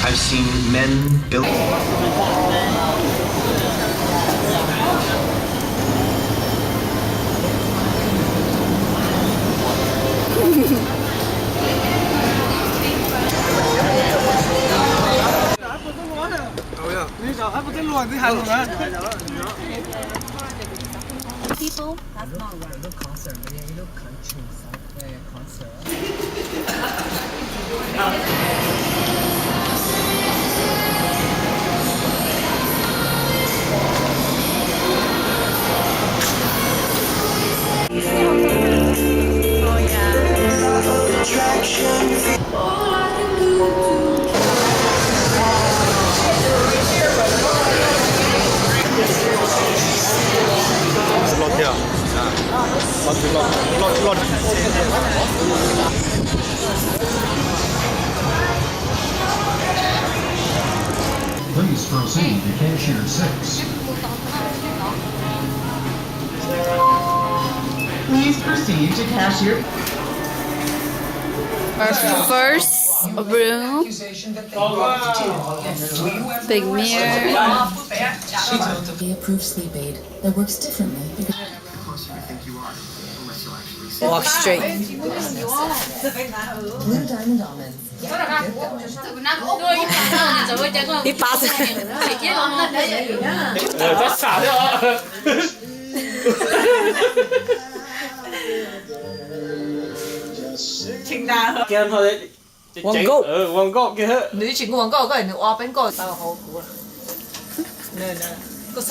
I've seen men build. People, that's not right. Please proceed to cashier six. Please proceed to cashier. Our first room. Big mirror. They approve sleep aid that works differently because Walk straight. Blue Diamond almonds. Ib pab xwb. Ua nkauj. Nws tsis nkauj ua nkauj, koj nws ua peb nkauj tau hauv kuv. Koj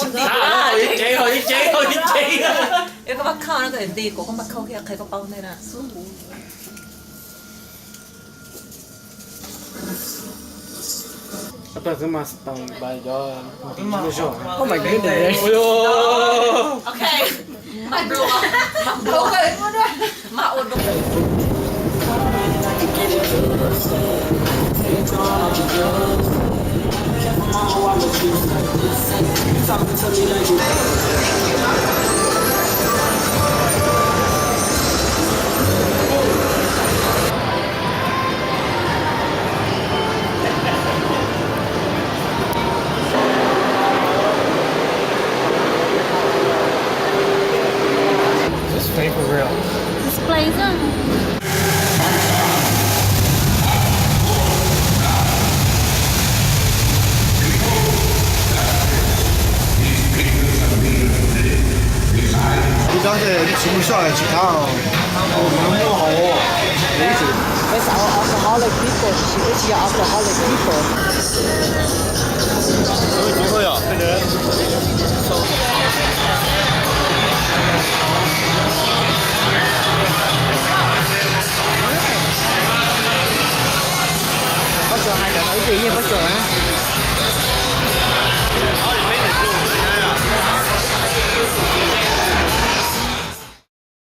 pab khauj no, koj nti kuv, koj pab khauj thiab qhia koj paub ntej na. Oh my goodness. This is fake for real. This place, huh? Ib tsob tsis muaj soj tsis kav. It's all alcoholic people. It's all alcoholic people. Pob tsuas hais cov no ib tug yeej pob tsuas na.